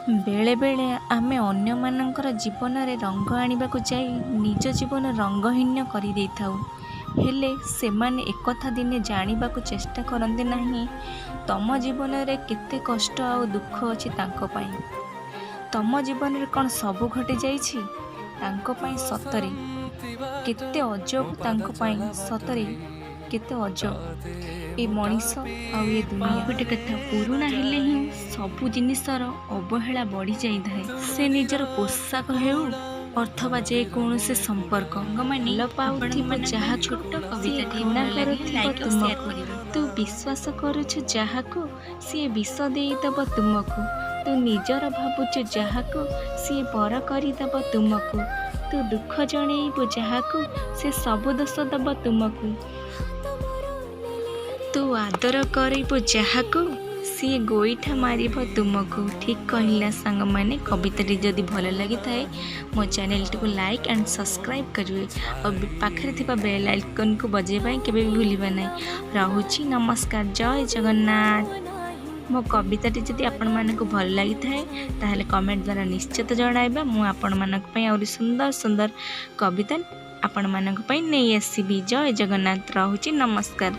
ବେଳେବେଳେ ଆମେ ଅନ୍ୟମାନଙ୍କର ଜୀବନରେ ରଙ୍ଗ ଆଣିବାକୁ ଯାଇ ନିଜ ଜୀବନ ରଙ୍ଗହୀନ କରିଦେଇଥାଉ। ହେଲେ ସେମାନେ ଏକଥା ଦିନେ ଜାଣିବାକୁ ଚେଷ୍ଟା କରନ୍ତି ନାହିଁ ତମ ଜୀବନରେ କେତେ କଷ୍ଟ ଆଉ ଦୁଃଖ ଅଛି ତାଙ୍କ ପାଇଁ। ତମ ଜୀବନରେ କ'ଣ ସବୁ ଘଟିଯାଇଛି ତାଙ୍କ ପାଇଁ ସତରେ କେତେ ଅଜବ, ତାଙ୍କ ପାଇଁ ସତରେ କେତେ ଅଜବ ଏ ମଣିଷ ଆଉ ଏ ଦୁନିଆ। ଗୋଟେ କଥା, ପୁରୁଣା ହେଲେ ହିଁ ସବୁ ଜିନିଷର ଅବହେଳା ବଢ଼ିଯାଇଥାଏ, ସେ ନିଜର ପୋଷାକ ହେଉ ଅଥବା ଯେକୌଣସି ସମ୍ପର୍କ। ସାଙ୍ଗମାନେ, ଭଲ ପାଉଥିବ ଆପଣମାନଙ୍କ ପାଇଁ ଯାହାକୁ, ଛୋଟ ସିଏ କବିତାଟିଏ ଘୃଣା ଭଲ ଲାଗିଲେ କରୁଥିବ ଲାଇକ୍ ଆଉ ସେୟାର ତୁମକୁ। କରିବେ। ତୁ ବିଶ୍ୱାସ କରୁଛୁ ଯାହାକୁ, ସିଏ ବିଷ ଦେଇଦେବ ତୁମକୁ। ତୁ ନିଜର ଭାବୁଛୁ ଯାହାକୁ, ସିଏ ପର କରିଦେବ ତୁମକୁ। ତୁ ଦୁଃଖ ଜଣେଇବୁ ଯାହାକୁ, ସେ ସବୁ ଦୋଷ ଦେବ ତୁମକୁ। ତୁ ଆଦର କରିବୁ ଯାହାକୁ, ସିଏ ଗୋଇଠା ମାରିବ ତୁମକୁ। ଠିକ୍ କହିଲା ସାଙ୍ଗମାନେ। କବିତାଟି ଯଦି ଭଲ ଲାଗିଥାଏ, ମୋ ଚ୍ୟାନେଲଟିକୁ ଲାଇକ୍ ଆଣ୍ଡ ସବସ୍କ୍ରାଇବ୍ କରିବେ ଆଉ ପାଖରେ ଥିବା ବେଲ୍ ଆଇକନ୍କୁ ବଜାଇବା ପାଇଁ କେବେ ବି ଭୁଲିବା ନାହିଁ। ରହୁଛି, ନମସ୍କାର, ଜୟ ଜଗନ୍ନାଥ। ମୋ କବିତାଟି ଯଦି ଆପଣମାନଙ୍କୁ ଭଲ ଲାଗିଥାଏ, ତାହେଲେ କମେଣ୍ଟ ଦ୍ୱାରା ନିଶ୍ଚିତ ଜଣାଇବା। ମୁଁ ଆପଣମାନଙ୍କ ପାଇଁ ଆହୁରି ସୁନ୍ଦର ସୁନ୍ଦର କବିତା ଆପଣମାନଙ୍କ ପାଇଁ ନେଇ ଆସିବି। ଜୟ ଜଗନ୍ନାଥ, ରହୁଛି, ନମସ୍କାର।